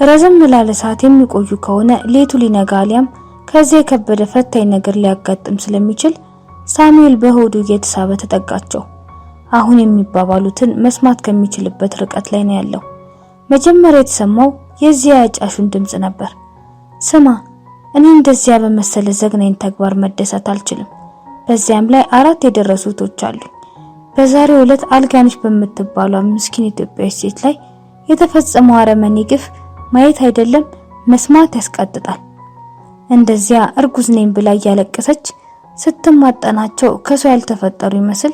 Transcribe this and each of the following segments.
ረዘም ላለ ሰዓት የሚቆዩ ከሆነ ሌቱ ሊነጋ አሊያም ከዚያ የከበደ ፈታኝ ነገር ሊያጋጥም ስለሚችል ሳሙኤል በሆዱ እየተሳበ ተጠጋቸው። አሁን የሚባባሉትን መስማት ከሚችልበት ርቀት ላይ ነው ያለው። መጀመሪያ የተሰማው የዚያ ያጫሹን ድምጽ ነበር። ስማ፣ እኔ እንደዚያ በመሰለ ዘግናኝ ተግባር መደሰት አልችልም። በዚያም ላይ አራት የደረሱ እህቶች አሉ። በዛሬው ዕለት አልጋነሽ በምትባሏ ምስኪን ኢትዮጵያዊ ሴት ላይ የተፈጸመው አረመኔ ግፍ ማየት አይደለም መስማት ያስቀጥጣል። እንደዚያ እርጉዝ ነኝ ብላ እያለቀሰች ስትማጠናቸው ከሰው ያልተፈጠሩ ይመስል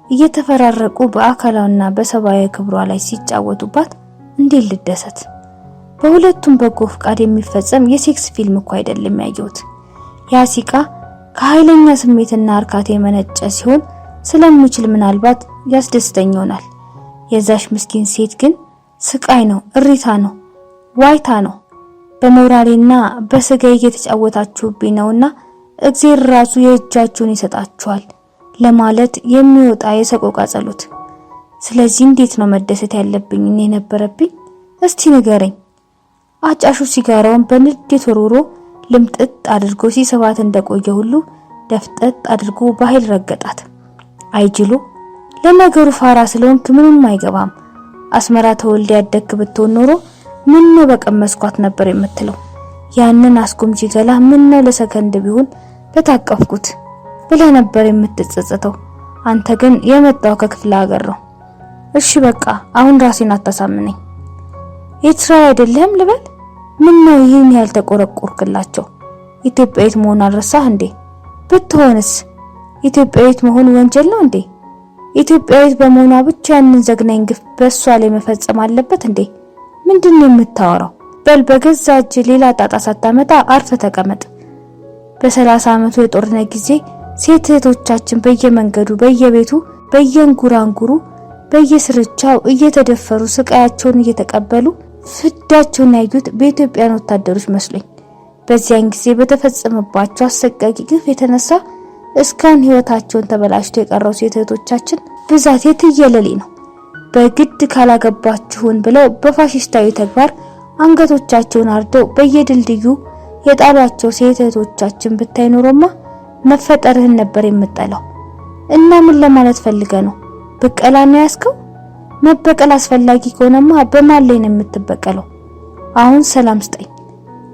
እየተፈራረቁ በአካላዊና በሰብአዊ ክብሯ ላይ ሲጫወቱባት እንዴት ልደሰት? በሁለቱም በጎ ፍቃድ የሚፈጸም የሴክስ ፊልም እኮ አይደለም ያየሁት። ያ ሲቃ ከኃይለኛ ስሜትና እርካታ የመነጨ ሲሆን ስለሚችል ምናልባት ያስደስተኝ ይሆናል። የዛሽ ምስኪን ሴት ግን ስቃይ ነው፣ እሪታ ነው፣ ዋይታ ነው። በሞራሌና በስጋዬ እየተጫወታችሁብኝ ነውና እግዜር ራሱ የእጃችሁን ይሰጣችኋል ለማለት የሚወጣ የሰቆቃ ጸሎት። ስለዚህ እንዴት ነው መደሰት ያለብኝ እኔ የነበረብኝ? እስቲ ንገረኝ። አጫሹ ሲጋራውን በንዴት ወርውሮ ልምጥጥ አድርጎ ሲስባት እንደቆየ ሁሉ ደፍጠጥ አድርጎ በኃይል ረገጣት። አይጅሉ፣ ለነገሩ ፋራ ስለሆንክ ምንም አይገባም። አስመራ ተወልደ ያደግክ ብትሆን ኖሮ ምን ነው በቀመስኳት ነበር የምትለው። ያንን አስጎምጂ ገላ ምን ነው ለሰከንድ ቢሆን በታቀፍኩት ብለህ ነበር የምትጸጸተው። አንተ ግን የመጣው ከክፍለ ሀገር ነው። እሺ በቃ አሁን ራሴን አታሳምነኝ። ኤርትራዊ አይደለህም ልበል? ምን ነው ይህን ያህል ተቆረቆርክላቸው? ኢትዮጵያዊት መሆን አልረሳህ እንዴ? ብትሆንስ ኢትዮጵያዊት መሆን ወንጀል ነው እንዴ? ኢትዮጵያዊት በመሆኗ ብቻ ያንን ዘግናኝ ግፍ በእሷ ላይ መፈጸም አለበት እንዴ? ምንድን ነው የምታወራው? በል በገዛ እጅ ሌላ ጣጣ ሳታመጣ አርፈ ተቀመጥ። በ30 ዓመቱ የጦርነት ጊዜ ሴት እህቶቻችን በየመንገዱ፣ በየቤቱ፣ በየእንጉራንጉሩ፣ በየስርቻው እየተደፈሩ ስቃያቸውን እየተቀበሉ ፍዳቸውን ያዩት በኢትዮጵያን ወታደሮች መስሎኝ በዚያን ጊዜ በተፈጸመባቸው አሰቃቂ ግፍ የተነሳ እስካሁን ሕይወታቸውን ተበላሽቶ የቀረው ሴት እህቶቻችን ብዛት የትየለሌ ነው። በግድ ካላገባችሁን ብለው በፋሽስታዊ ተግባር አንገቶቻቸውን አርደው በየድልድዩ የጣሏቸው ሴት እህቶቻችን ብታይ ኖሮማ መፈጠርህን ነበር የምጠላው። እና ምን ለማለት ፈልገ ነው? ብቀላ ነው ያስከው? መበቀል አስፈላጊ ከሆነማ በማን ላይ ነው የምትበቀለው? አሁን ሰላም ስጠኝ።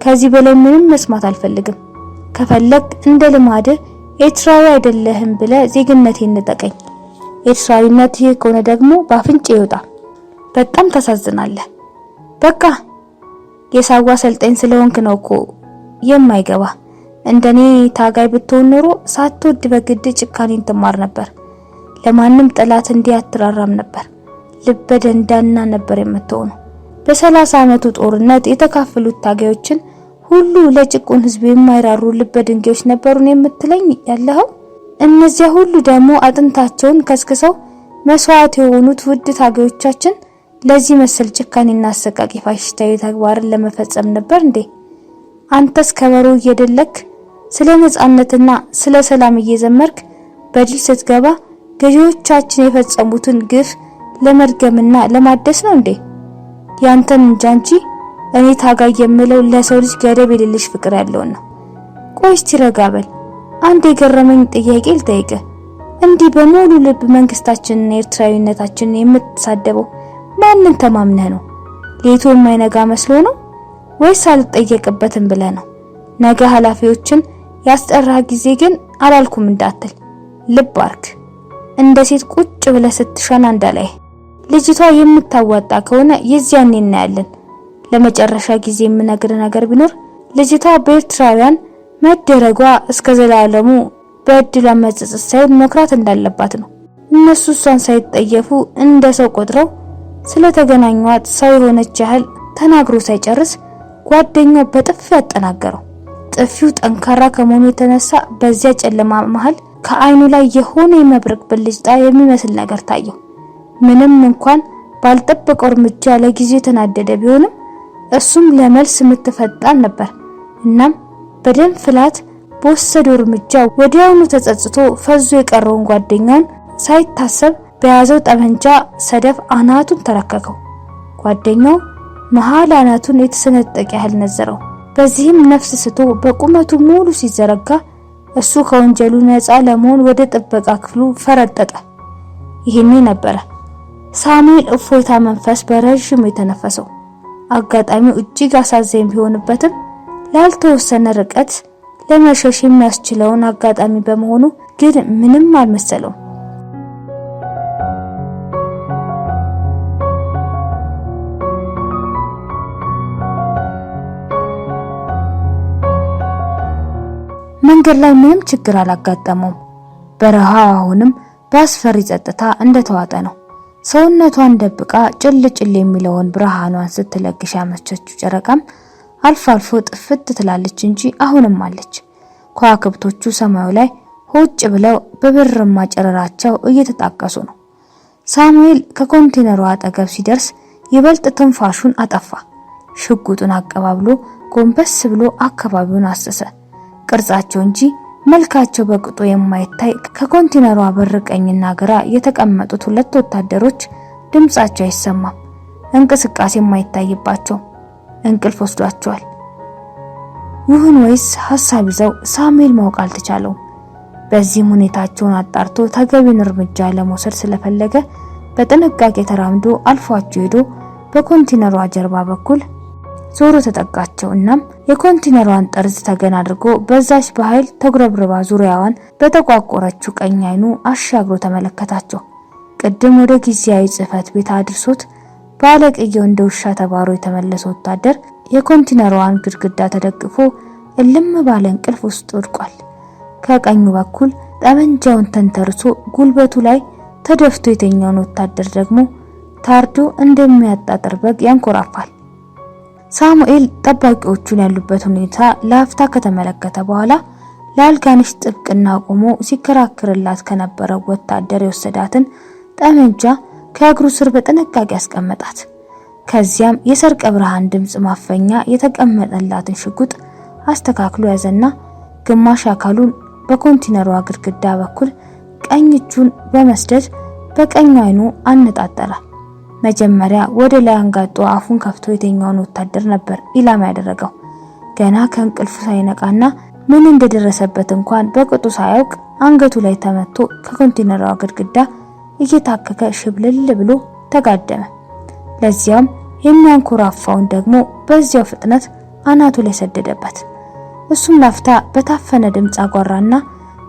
ከዚህ በላይ ምንም መስማት አልፈልግም። ከፈለግ እንደ ልማድህ ኤርትራዊ አይደለህም ብለህ ዜግነቴን ንጠቀኝ። ኤርትራዊነት ይህ ከሆነ ደግሞ በአፍንጫ ይወጣ። በጣም ታሳዝናለህ። በቃ የሳዋ ሰልጣኝ ስለሆንክ ነው እኮ የማይገባ። እንደኔ ታጋይ ብትሆን ኖሮ ሳትወድ በግድ ጭካኔን ትማር ነበር። ለማንም ጠላት እንዲህ አትራራም ነበር። ልበ ደንዳና ነበር የምትሆነው። በ30 ዓመቱ ጦርነት የተካፈሉት ታጋዮችን ሁሉ ለጭቁን ሕዝብ የማይራሩ ልበ ድንጋዮች ነበሩን የምትለኝ ያለኸው? እነዚያ ሁሉ ደግሞ አጥንታቸውን ከስክሰው መስዋዕት የሆኑት ውድ ታጋዮቻችን ለዚህ መሰል ጭካኔና አሰቃቂ ፋሽስታዊ ተግባርን ለመፈጸም ነበር እንዴ? አንተስ ከበሮ እየደለክ ስለ ነጻነትና ስለ ሰላም እየዘመርክ በድል ስትገባ ገዢዎቻችን የፈጸሙትን ግፍ ለመድገምና ለማደስ ነው እንዴ? ያንተን እንጃ እንጂ እኔ ታጋይ የምለው ለሰው ልጅ ገደብ የሌለሽ ፍቅር ያለውን ነው። ቆይ እስቲ ረጋ በል። አንድ የገረመኝ ጥያቄ ልጠይቅህ። እንዲህ በሙሉ ልብ መንግስታችንና ኤርትራዊነታችንን የምትሳደበው ማንን ተማምነህ ነው? ሌቱ የማይነጋ መስሎ ነው ወይስ አልጠየቅበትም ብለህ ነው? ነገ ኃላፊዎችን ያስጠራህ ጊዜ ግን አላልኩም እንዳትል ልብ አርክ። እንደ ሴት ቁጭ ብለህ ስትሸና እንዳላይ። ልጅቷ የምታዋጣ ከሆነ የዚያኔ እናያለን። ለመጨረሻ ጊዜ የምነግር ነገር ቢኖር ልጅቷ በኤርትራውያን መደረጓ እስከ ዘላለሙ በእድሏ መጸጸት ሳይሆን መኩራት እንዳለባት ነው። እነሱ እሷን ሳይጠየፉ እንደ ሰው ቆጥረው ስለተገናኟት ሰው የሆነች ያህል ተናግሮ ሳይጨርስ ጓደኛው በጥፊ ያጠናገረው። ጥፊው ጠንካራ ከመሆኑ የተነሳ በዚያ ጨለማ መሃል ከአይኑ ላይ የሆነ የመብረቅ ብልጭታ የሚመስል ነገር ታየው። ምንም እንኳን ባልጠበቀው እርምጃ ለጊዜው የተናደደ ቢሆንም እሱም ለመልስ የምትፈጣን ነበር። እናም በደም ፍላት በወሰደው እርምጃ ወዲያውኑ ተጸጽቶ ፈዞ የቀረውን ጓደኛውን ሳይታሰብ በያዘው ጠመንጃ ሰደፍ አናቱን ተረከከው። ጓደኛው መሃል አናቱን የተሰነጠቀ ያህል ነዘረው። በዚህም ነፍስ ስቶ በቁመቱ ሙሉ ሲዘረጋ እሱ ከወንጀሉ ነፃ ለመሆን ወደ ጥበቃ ክፍሉ ፈረጠጠ። ይህኔ ነበረ ሳሙኤል እፎይታ መንፈስ በረዥሙ የተነፈሰው። አጋጣሚው እጅግ አሳዛኝ ቢሆንበትም ላልተወሰነ ርቀት ለመሸሽ የሚያስችለውን አጋጣሚ በመሆኑ ግን ምንም አልመሰለውም። መንገድ ላይ ምንም ችግር አላጋጠመውም። በረሃው አሁንም በአስፈሪ ጸጥታ እንደተዋጠ ነው። ሰውነቷን ደብቃ ጭል ጭል የሚለውን ብርሃኗን ስትለግሽ ያመቸችው ጨረቃም አልፎ አልፎ ጥፍት ትላለች እንጂ አሁንም አለች። ከዋክብቶቹ ሰማዩ ላይ ሆጭ ብለው በብርማ ጨረራቸው እየተጣቀሱ ነው። ሳሙኤል ከኮንቴነሩ አጠገብ ሲደርስ ይበልጥ ትንፋሹን አጠፋ። ሽጉጡን አቀባብሎ ጎንበስ ብሎ አካባቢውን አሰሰ። ቅርጻቸው እንጂ መልካቸው በቅጡ የማይታይ ከኮንቴነሯ በር ቀኝና ግራ የተቀመጡት ሁለት ወታደሮች ድምጻቸው አይሰማም፣ እንቅስቃሴ የማይታይባቸው እንቅልፍ ወስዷቸዋል። ይሁን ወይስ ሐሳብ ይዘው ሳሙኤል ማወቅ አልተቻለውም። በዚህም ሁኔታቸውን አጣርቶ ተገቢውን እርምጃ ለመውሰድ ስለፈለገ በጥንቃቄ ተራምዶ አልፏቸው ሄዶ በኮንቴነሯ ጀርባ በኩል ዞሮ ተጠጋቸው። እናም የኮንቴነሯን ጠርዝ ተገን አድርጎ በዛች በኃይል ተጉረብርባ ዙሪያዋን በተቋቆረችው ቀኝ አይኑ አሻግሮ ተመለከታቸው። ቅድም ወደ ጊዜያዊ ጽሕፈት ቤት አድርሶት ባለቅየው እንደ ውሻ ተባሮ የተመለሰ ወታደር የኮንቴነሯን ግድግዳ ተደግፎ እልም ባለ እንቅልፍ ውስጥ ወድቋል። ከቀኙ በኩል ጠመንጃውን ተንተርሶ ጉልበቱ ላይ ተደፍቶ የተኛውን ወታደር ደግሞ ታርዶ እንደሚያጣጥር በግ ያንኮራፋል። ሳሙኤል ጠባቂዎቹን ያሉበት ሁኔታ ለአፍታ ከተመለከተ በኋላ ለአልጋነሽ ጥብቅና ቆሞ ሲከራከርላት ከነበረው ወታደር የወሰዳትን ጠመንጃ ከእግሩ ስር በጥንቃቄ አስቀመጣት። ከዚያም የሰርቀ ብርሃን ድምጽ ማፈኛ የተቀመጠላትን ሽጉጥ አስተካክሎ ያዘና ግማሽ አካሉን በኮንቴነሯ ግድግዳ በኩል ቀኝ እጁን በመስደድ በቀኝ አይኑ አነጣጠረ። መጀመሪያ ወደ ላይ አንጋጦ አፉን ከፍቶ የተኛውን ወታደር ነበር ኢላማ ያደረገው። ገና ከእንቅልፉ ሳይነቃና ምን እንደደረሰበት እንኳን በቅጡ ሳያውቅ አንገቱ ላይ ተመቶ ከኮንቴነሯ ግድግዳ እየታከከ ሽብልል ብሎ ተጋደመ። ለዚያም የሚያንኮራፋውን ደግሞ በዚያው ፍጥነት አናቱ ላይ ሰደደበት። እሱም ላፍታ በታፈነ ድምፅ አጓራና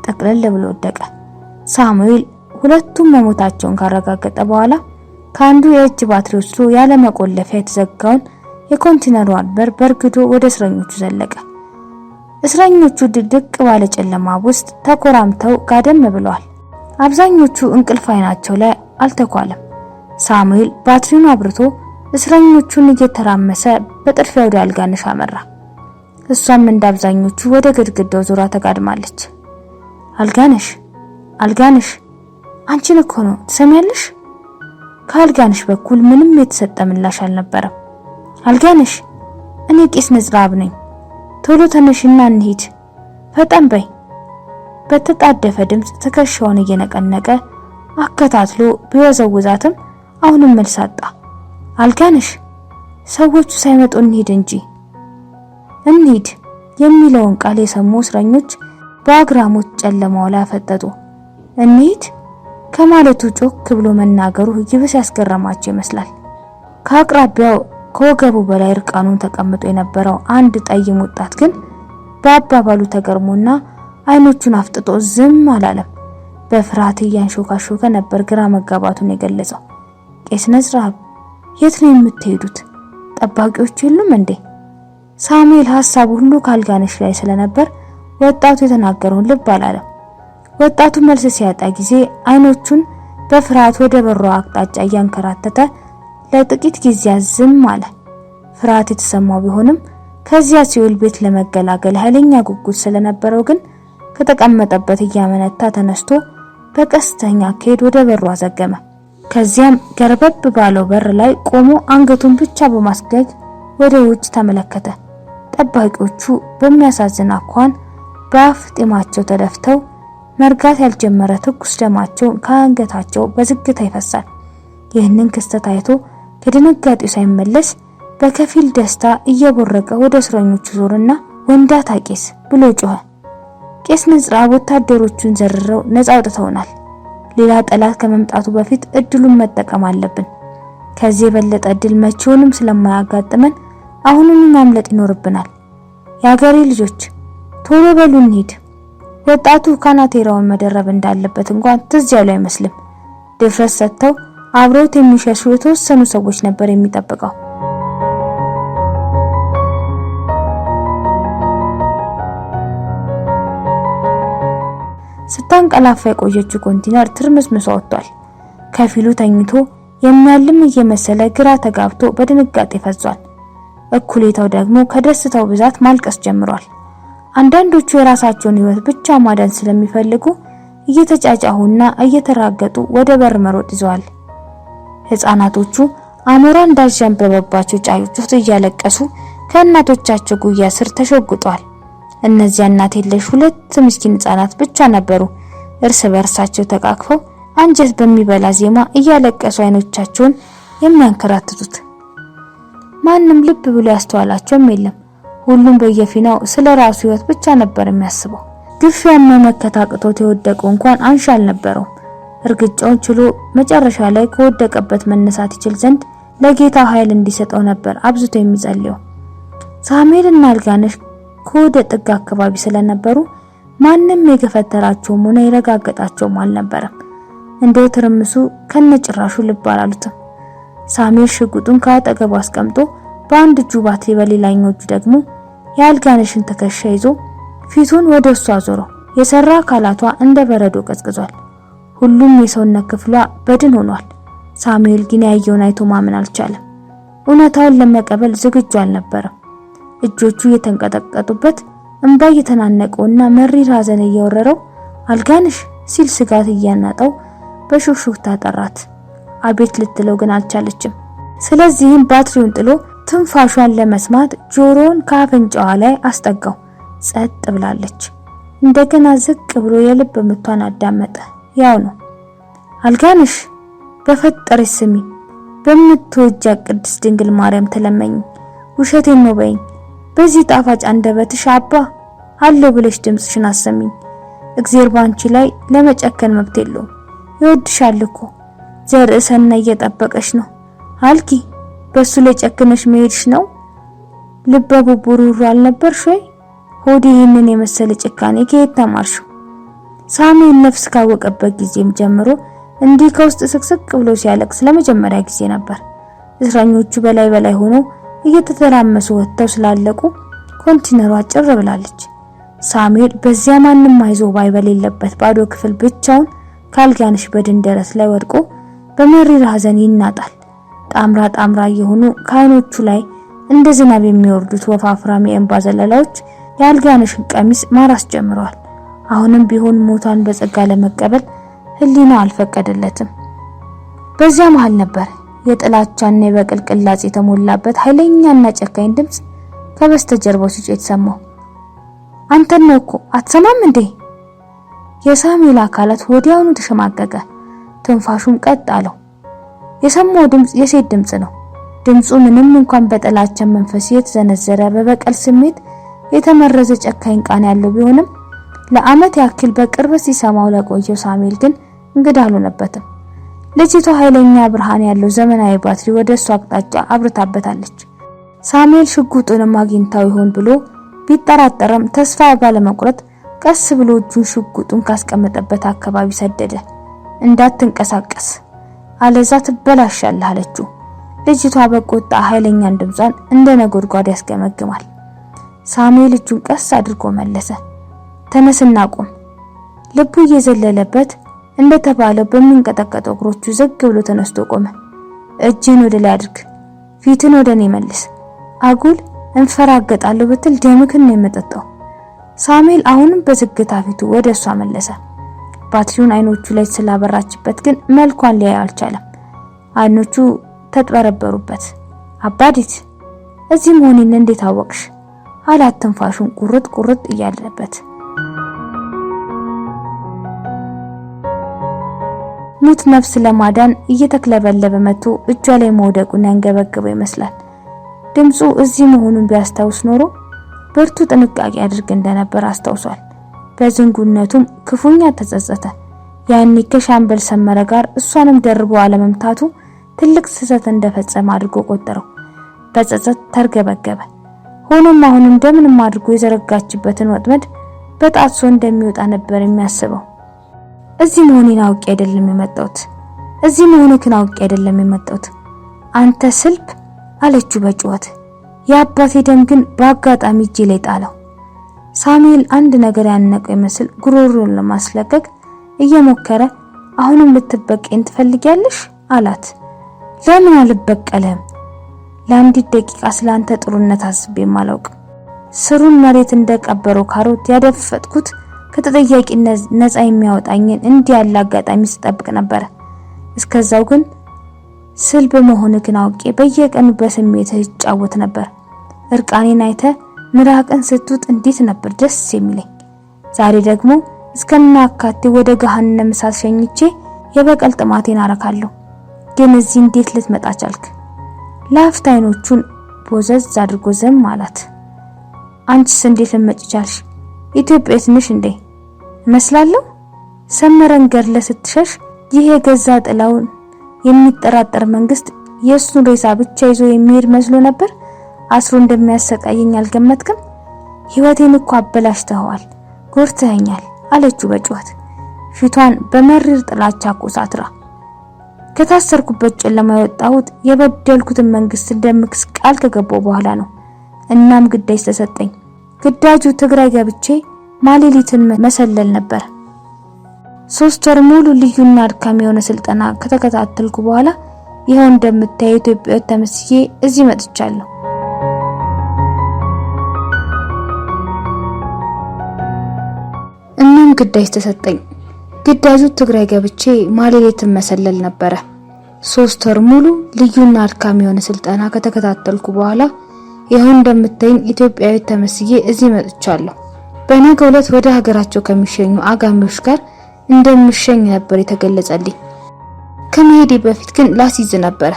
ጠቅለል ብሎ ወደቀ። ሳሙኤል ሁለቱም መሞታቸውን ካረጋገጠ በኋላ ከአንዱ የእጅ ባትሪ ወስዶ ያለ መቆለፊያ የተዘጋውን የኮንቴነሯን በር በርግዶ ወደ እስረኞቹ ዘለቀ። እስረኞቹ ድቅድቅ ባለ ጨለማ ውስጥ ተኮራምተው ጋደም ብለዋል። አብዛኞቹ እንቅልፍ አይናቸው ላይ አልተኳለም። ሳሙኤል ባትሪውን አብርቶ እስረኞቹን እየተራመሰ በጥድፊያ ወደ አልጋነሽ አመራ። እሷም እንደ አብዛኞቹ ወደ ግድግዳው ዙራ ተጋድማለች። አልጋነሽ፣ አልጋነሽ አንቺን እኮ ነው ትሰሚያለሽ? ከአልጋነሽ በኩል ምንም የተሰጠ ምላሽ አልነበረም። አልጋነሽ፣ እኔ ቄስ ነጽራብ ነኝ። ቶሎ ተነሽና እንሂድ፣ ፈጠን በይ። በተጣደፈ ድምፅ ትከሻውን እየነቀነቀ አከታትሎ ቢወዘውዛትም አሁንም መልስ አጣ። አልጋነሽ፣ ሰዎቹ ሳይመጡ እንሂድ እንጂ እንሂድ የሚለውን ቃል የሰሙ እስረኞች በአግራሞት ጨለማው ላይ አፈጠጡ። እንሂድ ከማለቱ ጮክ ብሎ መናገሩ ይብስ ያስገረማቸው ይመስላል። ከአቅራቢያው ከወገቡ በላይ እርቃኑን ተቀምጦ የነበረው አንድ ጠይም ወጣት ግን በአባባሉ ተገርሞና አይኖቹን አፍጥጦ ዝም አላለም። በፍርሃት እያንሾካሾከ ነበር ግራ መጋባቱን የገለጸው። ቄስ ነጽራብ የት ነው የምትሄዱት? ጠባቂዎች የሉም እንዴ? ሳሙኤል ሐሳቡ ሁሉ ካልጋነሽ ላይ ስለነበር ወጣቱ የተናገረውን ልብ አላለም። ወጣቱ መልስ ሲያጣ ጊዜ አይኖቹን በፍርሃት ወደ በሯ አቅጣጫ እያንከራተተ ለጥቂት ጊዜያት ዝም አለ። ፍርሃት የተሰማው ቢሆንም ከዚያ ሲኦል ቤት ለመገላገል ኃይለኛ ጉጉት ስለነበረው ግን ከተቀመጠበት እያመነታ ተነስቶ በቀስተኛ አካሄድ ወደ በሩ አዘገመ። ከዚያም ገርበብ ባለው በር ላይ ቆሞ አንገቱን ብቻ በማስገግ ወደ ውጭ ተመለከተ። ጠባቂዎቹ በሚያሳዝን አኳኋን በአፍ ጢማቸው ተደፍተው መርጋት ያልጀመረ ትኩስ ደማቸው ከአንገታቸው በዝግታ ይፈሳል። ይህንን ክስተት አይቶ ከድንጋጤው ሳይመለስ በከፊል ደስታ እየቦረቀ ወደ እስረኞቹ ዞርና ወንዳታ ቄስ ብሎ ጮኸ። ቄስ ንጽረአብ ወታደሮቹን ዘርረው ነፃ አውጥተውናል። ሌላ ጠላት ከመምጣቱ በፊት እድሉን መጠቀም አለብን። ከዚህ የበለጠ እድል መቼውንም ስለማያጋጥመን አሁኑኑ ማምለጥ ይኖርብናል። የአገሬ ልጆች ቶሎ በሉ እንሂድ። ወጣቱ ካናቴራውን መደረብ እንዳለበት እንኳን ትዝ ያሉ አይመስልም። ድፍረት ሰጥተው አብረውት የሚሸሹ የተወሰኑ ሰዎች ነበር የሚጠብቀው። ስታንቀላፋ የቆየችው ኮንቲነር ትርምስምሷ ወጥቷል። ከፊሉ ተኝቶ የሚያልም እየመሰለ ግራ ተጋብቶ በድንጋጤ ፈዟል። እኩሌታው ደግሞ ከደስታው ብዛት ማልቀስ ጀምሯል። አንዳንዶቹ የራሳቸውን ሕይወት ብቻ ማዳን ስለሚፈልጉ እየተጫጫሁና እየተራገጡ ወደ በር መሮጥ ይዘዋል። ሕፃናቶቹ አሞራ እንዳንዣበበባቸው ጫጩት እያለቀሱ ከእናቶቻቸው ጉያ ስር ተሸጉጠዋል። እነዚያ እናት የለሽ ሁለት ምስኪን ሕፃናት ብቻ ነበሩ እርስ በእርሳቸው ተቃቅፈው አንጀት በሚበላ ዜማ እያለቀሱ አይኖቻቸውን የሚያንከራትቱት። ማንም ልብ ብሎ ያስተዋላቸውም የለም። ሁሉም በየፊናው ስለ ራሱ ሕይወት ብቻ ነበር የሚያስበው። ግፊያን መመከት አቅቶት የወደቀው እንኳን አንሺ አልነበረውም። እርግጫውን ችሎ መጨረሻ ላይ ከወደቀበት መነሳት ይችል ዘንድ ለጌታው ኃይል እንዲሰጠው ነበር አብዝቶ የሚጸልየው። ሳሙኤልና አልጋነሽ ከወደ ጥግ አካባቢ ስለነበሩ ማንም የገፈተራቸውም ሆነ የረጋገጣቸውም አልነበረም። እንደው ትርምሱ ከነጭራሹ ልብ አላሉትም። ሳሙኤል ሽጉጡን ከአጠገቡ አስቀምጦ በአንድ እጁ ባትሪ በሌላኛው እጁ ደግሞ የአልጋነሽን ትከሻ ይዞ ፊቱን ወደ እሷ አዞረው። የሰራ አካላቷ እንደ በረዶ ቀዝቅዟል። ሁሉም የሰውነት ክፍሏ በድን ሆኗል። ሳሙኤል ግን ያየውን አይቶ ማመን አልቻለም። እውነታውን ለመቀበል ዝግጁ አልነበረም። እጆቹ እየተንቀጠቀጡበት እንባ እየተናነቀውና መሪር ሐዘን እየወረረው አልጋነሽ ሲል ስጋት እያናጠው በሹክሹክታ ጠራት። አቤት ልትለው ግን አልቻለችም። ስለዚህም ባትሪውን ጥሎ ትንፋሿን ለመስማት ጆሮውን ከአፍንጫዋ ላይ አስጠጋው። ጸጥ ብላለች። እንደገና ዝቅ ብሎ የልብ ምቷን አዳመጠ። ያው ነው። አልጋነሽ በፈጠረሽ ስሚ፣ በምትወጃት ቅድስት ድንግል ማርያም ተለመኝ፣ ውሸቴን ነው በይኝ። በዚህ ጣፋጭ አንደበትሽ አባ አለው ብለሽ ድምጽሽን አሰሚኝ። እግዜር ባንቺ ላይ ለመጨከን መብት የለውም። ይወድሻል እኮ ዘርእ ሰናይ እየጠበቀሽ ነው። አልኪ በሱ ላይ ጨክነሽ መሄድሽ ነው። ልበ ቡቡሩ አልነበርሽ ወይ? ሆዴ ይህንን የመሰለ ጭካኔ ከየት ተማርሽው? ሳሙኤል ነፍስ ካወቀበት ጊዜም ጀምሮ እንዲህ ከውስጥ ስቅስቅ ብሎ ሲያለቅስ ለመጀመሪያ ጊዜ ነበር። እስረኞቹ በላይ በላይ ሆነው እየተተራመሱ ወጥተው ስላለቁ ኮንቲነሯ ጭር ብላለች። ሳሙኤል በዚያ ማንም አይዞ ባይ በሌለበት ባዶ ክፍል ብቻውን ካልጋነሽ በድን ደረት ላይ ወድቆ በመሪር ሐዘን ይናጣል። ጣምራ ጣምራ የሆኑ ከዓይኖቹ ላይ እንደ ዝናብ የሚወርዱት ወፋፍራም የእንባ ዘለላዎች የአልጋነሽን ቀሚስ ማራስ ጀምረዋል። አሁንም ቢሆን ሞቷን በጸጋ ለመቀበል ሕሊናው አልፈቀደለትም። በዚያ መሃል ነበር የጥላቻና የበቀል ቅላጽ የተሞላበት ኃይለኛና ጨካኝ ድምጽ ከበስተጀርባው ሲጮህ የተሰማው። አንተን ነው እኮ አትሰማም እንዴ? የሳሙኤል አካላት ወዲያውኑ ተሸማቀቀ። ትንፋሹም ቀጥ አለው። የሰማው ድምጽ የሴት ድምጽ ነው። ድምጹ ምንም እንኳን በጥላቻ መንፈስ የተዘነዘረ በበቀል ስሜት የተመረዘ ጨካኝ ቃና ያለው ቢሆንም ለዓመት ያክል በቅርበት ሲሰማው ለቆየው ሳሙኤል ግን እንግዳ አልሆነበትም። ልጅቷ ኃይለኛ ብርሃን ያለው ዘመናዊ ባትሪ ወደ እሱ አቅጣጫ አብርታበታለች። ሳሙኤል ሽጉጡንም አግኝታው ይሆን ብሎ ቢጠራጠርም ተስፋ ባለመቁረጥ ቀስ ብሎ እጁን ሽጉጡን ካስቀመጠበት አካባቢ ሰደደ። እንዳትንቀሳቀስ አለዛ ትበላሻለህ አለችው። ልጅቷ በቆጣ ኃይለኛን ድምጿን እንደ ነጎድጓድ ያስገመግማል። ሳሙኤል እጁን ቀስ አድርጎ መለሰ። ተነስና ቁም። ልቡ እየዘለለበት እንደተባለው በሚንቀጠቀጠው እግሮቹ ዘግ ብሎ ተነስቶ ቆመ። እጅህን ወደ ላይ አድርግ፣ ፊትን ወደ እኔ መልስ። አጉል እንፈራገጣለሁ ብትል ደምክን ነው የምጠጣው። ሳሙኤል አሁንም በዝግታ ፊቱ ወደ እሷ መለሰ። ባትሪውን አይኖቹ ላይ ስላበራችበት ግን መልኳን ሊያይ አልቻለም። አይኖቹ ተጥበረበሩበት። አባዲት እዚህ መሆኔን እንዴት አወቅሽ? አላት ትንፋሹን ቁርጥ ቁርጥ እያለበት። ሙት ነፍስ ለማዳን እየተክለበለበ መጥቶ እጇ ላይ መውደቁን ያንገበገበው ይመስላል። ድምፁ እዚህ መሆኑን ቢያስታውስ ኖሮ ብርቱ ጥንቃቄ አድርግ እንደነበር አስታውሷል። በዝንጉነቱም ክፉኛ ተጸጸተ። ያኔ ከሻምበል ሰመረ ጋር እሷንም ደርቦ አለመምታቱ ትልቅ ስህተት እንደፈጸመ አድርጎ ቆጠረው። በጸጸት ተርገበገበ። ሆኖም አሁን እንደምንም አድርጎ የዘረጋችበትን ወጥመድ በጣጥሶ እንደሚወጣ ነበር የሚያስበው። እዚህ መሆኔን አውቄ አይደለም የመጣሁት፣ እዚህ መሆንክን አውቄ አይደለም የመጣሁት አንተ ስልብ አለችው በጩኸት። የአባቴ ደም ግን በአጋጣሚ እጄ ላይ ጣለው። ሳሙኤል አንድ ነገር ያነቀው ይመስል ጉሮሮን ለማስለቀቅ እየሞከረ አሁንም ልትበቀኝ ትፈልጊያለሽ አላት። ለምን አልበቀልህም? ለአንዲት ደቂቃ ስላንተ ጥሩነት አስቤም አላውቅም። ስሩን መሬት እንደቀበረው ካሮት ያደፈጥኩት ከተጠያቂነት ነፃ የሚያወጣኝን እንዲህ ያለ አጋጣሚ ስጠብቅ ነበረ። እስከዛው ግን ስልብ መሆንህን አውቄ በየቀኑ በስሜት እጫወት ነበር። እርቃኔን አይተ ምራቅን ስትውጥ እንዴት ነበር ደስ የሚለኝ። ዛሬ ደግሞ እስከናካቴ ወደ ገሃነም እሳት ሸኝቼ የበቀል ጥማቴን አረካለሁ። ግን እዚህ እንዴት ልትመጣ ቻልክ? ለአፍታ አይኖቹን ቦዘዝ አድርጎ ዝም አላት። አንቺስ እንዴት ልትመጪ ቻልሽ? ኢትዮጵያ ትንሽ እንዴ እመስላለሁ? ሰመረን ገድለህ ስትሸሽ ይህ የገዛ ጥላውን የሚጠራጠር መንግስት የእሱን ሬሳ ብቻ ይዞ የሚሄድ መስሎ ነበር። አስሮ እንደሚያሰቃየኝ አልገመትክም? ህይወቴን እኮ አበላሽተኸዋል፣ ጎርተኸኛል አለችው በጩኸት ፊቷን በመሪር ጥላቻ ኮሳትራ። ከታሰርኩበት ጨለማ የወጣሁት የበደልኩትን መንግስት እንደምክስ ቃል ከገባው በኋላ ነው። እናም ግዳጅ ተሰጠኝ። ግዳጁ ትግራይ ገብቼ ማሌሊትን መሰለል ነበር። 3 ወር ሙሉ ልዩና አድካሚ የሆነ ስልጠና ከተከታተልኩ በኋላ ይኸው እንደምታየው ኢትዮጵያ ተመስዬ እዚህ መጥቻለሁ። እናም ግዳጅ ተሰጠኝ። ግዳጁ ትግራይ ገብቼ ማሌሊትን መሰለል ነበረ። 3 ወር ሙሉ ልዩና አድካሚ የሆነ ስልጠና ከተከታተልኩ በኋላ ይኸው እንደምታይኝ ኢትዮጵያዊት ተመስዬ እዚህ መጥቻለሁ። በነገው ዕለት ወደ ሀገራቸው ከሚሸኙ አጋሚዎች ጋር እንደምሸኝ ነበር የተገለጸልኝ። ከመሄዴ በፊት ግን ላስይዝ ነበረ።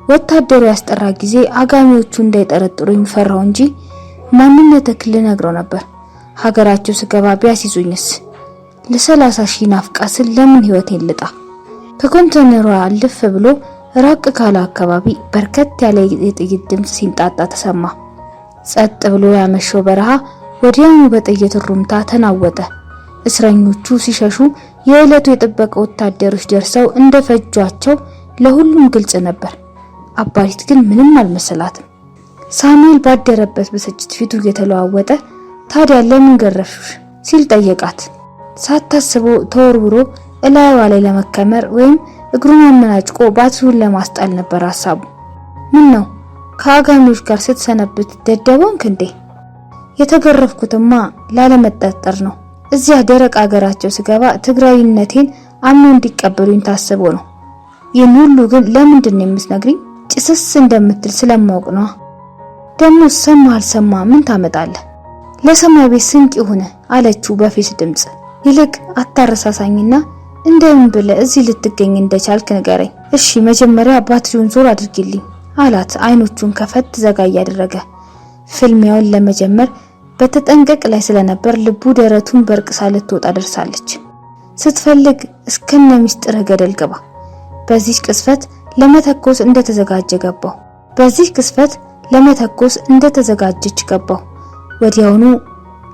ወታደሩ ያስጠራ ጊዜ አጋሚዎቹ እንዳይጠረጥሩኝ ፈራው እንጂ ማንነትህን ልነግረው ነበር። ሀገራቸው ስገባ ቢያስይዙኝስ? ለ30,000 ናፍቃ ስል ለምን ህይወቴን ልጣ? ከኮንቴነሯ አልፍ ብሎ ራቅ ካለ አካባቢ በርከት ያለ የጥይት ድምፅ ሲንጣጣ ተሰማ። ጸጥ ብሎ ያመሸው በረሃ ወዲያውኑ በጥይት ሩምታ ተናወጠ። እስረኞቹ ሲሸሹ የዕለቱ የጥበቃ ወታደሮች ደርሰው እንደፈጇቸው ለሁሉም ግልጽ ነበር። አባሪት ግን ምንም አልመሰላትም። ሳሙኤል ባደረበት ብስጭት ፊቱ እየተለዋወጠ ታዲያ ለምን ገረፍሽ ሲል ጠየቃት። ሳታስበው ተወርውሮ እላይዋ ላይ ለመከመር ወይም እግሩን አመናጭቆ ባትሪውን ለማስጣል ነበር ሀሳቡ። ምን ነው ከአጋሚዎች ጋር ስትሰነብት ደደቦንክ እንዴ? የተገረፍኩትማ ላለመጠርጠር ነው። እዚያ ደረቅ አገራቸው ስገባ ትግራዊነቴን አምነው እንዲቀበሉኝ ታስቦ ነው። ይህን ሁሉ ግን ለምንድን ነው የምትነግሪኝ? ጭስስ እንደምትል ስለማወቅ ነዋ። ደግሞ ሰማ አልሰማ ምን ታመጣለህ? ለሰማይ ቤት ስንቅ ይሁን አለችው በፊት ድምጽ። ይልቅ አታረሳሳኝና እንደምን ብለህ እዚህ ልትገኝ እንደቻልክ ንገረኝ። እሺ መጀመሪያ ባትሪውን ዞር አድርጊልኝ አላት፣ አይኖቹን ከፈት ዘጋ እያደረገ። ፍልሚያውን ለመጀመር በተጠንቀቅ ላይ ስለነበር ልቡ ደረቱን በርቅሳ ልትወጣ ደርሳለች። ስትፈልግ እስከነ ሚስጥርህ ገደል ገባ። በዚህ ቅስፈት ለመተኮስ እንደተዘጋጀ ገባው። በዚህ ቅስፈት ለመተኮስ እንደተዘጋጀች ገባው። ወዲያውኑ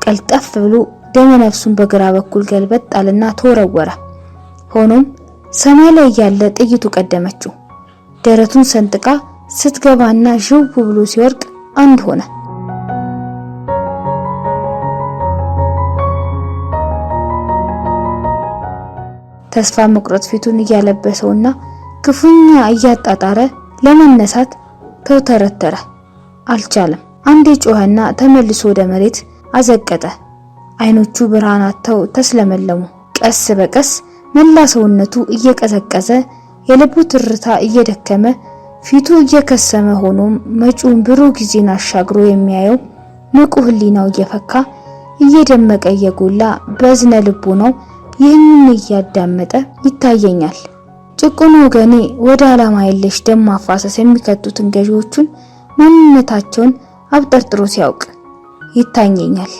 ቀልጠፍ ብሎ ደመነፍሱን በግራ በኩል ገልበጥ አለና ተወረወረ። ሆኖም ሰማይ ላይ ያለ ጥይቱ ቀደመችው። ደረቱን ሰንጥቃ ስትገባና ዥው ብሎ ሲወርቅ አንድ ሆነ። ተስፋ መቁረጥ ፊቱን እያለበሰውና ክፉኛ እያጣጣረ ለመነሳት ተውተረተረ። አልቻለም። አንዴ ጮኸና ተመልሶ ወደ መሬት አዘቀጠ። አይኖቹ ብርሃን አጥተው ተስለመለሙ። ቀስ በቀስ መላ ሰውነቱ እየቀዘቀዘ የልቡ ትርታ እየደከመ ፊቱ እየከሰመ ሆኖም መጪውን ብሩህ ጊዜን አሻግሮ የሚያየው ንቁ ሕሊናው እየፈካ እየደመቀ እየጎላ በዝነ ልቡ ነው ይህንን እያዳመጠ ይታየኛል። ጭቁኑ ወገኔ ወደ ዓላማ የለሽ ደም ማፋሰስ የሚከቱትን ገዢዎቹን ማንነታቸውን አብጠርጥሮ ሲያውቅ ይታየኛል።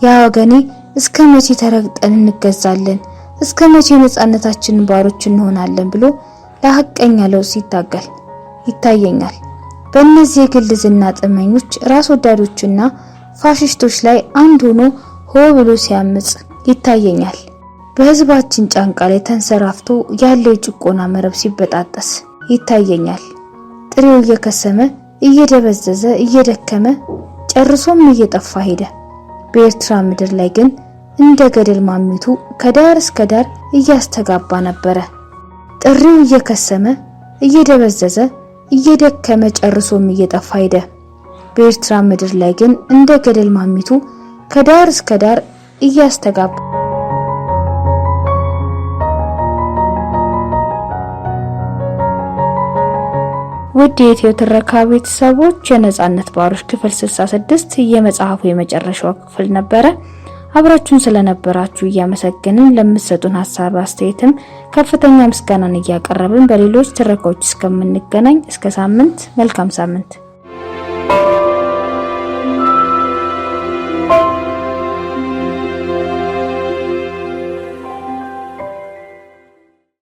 ያ ወገኔ እስከ መቼ ተረግጠን እንገዛለን? እስከ መቼ ነፃነታችንን ባሮች እንሆናለን? ብሎ ለሐቀኛ ለውጥ ሲታገል ይታየኛል። በእነዚህ የግል ዝና ጥመኞች፣ ራስ ወዳዶችና ፋሽስቶች ላይ አንድ ሆኖ ሆ ብሎ ሲያምጽ ይታየኛል። በህዝባችን ጫንቃ ላይ ተንሰራፍቶ ያለው የጭቆና መረብ ሲበጣጠስ ይታየኛል። ጥሬው እየከሰመ እየደበዘዘ እየደከመ ጨርሶም እየጠፋ ሄደ። በኤርትራ ምድር ላይ ግን እንደ ገደል ማሚቱ ከዳር እስከ ዳር እያስተጋባ ነበረ። ጥሪው እየከሰመ እየደበዘዘ እየደከመ ጨርሶም እየጠፋ ሄደ። በኤርትራ ምድር ላይ ግን እንደ ገደል ማሚቱ ከዳር እስከ ዳር እያስተጋባ። ውድ የኢትዮ ትረካ ቤተሰቦች፣ የነጻነት ባሮች ክፍል 66 የመጽሐፉ የመጨረሻው ክፍል ነበረ። አብራችሁን ስለነበራችሁ እያመሰገንን፣ ለምትሰጡን ሀሳብ አስተያየትም ከፍተኛ ምስጋናን እያቀረብን፣ በሌሎች ትረካዎች እስከምንገናኝ እስከ ሳምንት መልካም ሳምንት።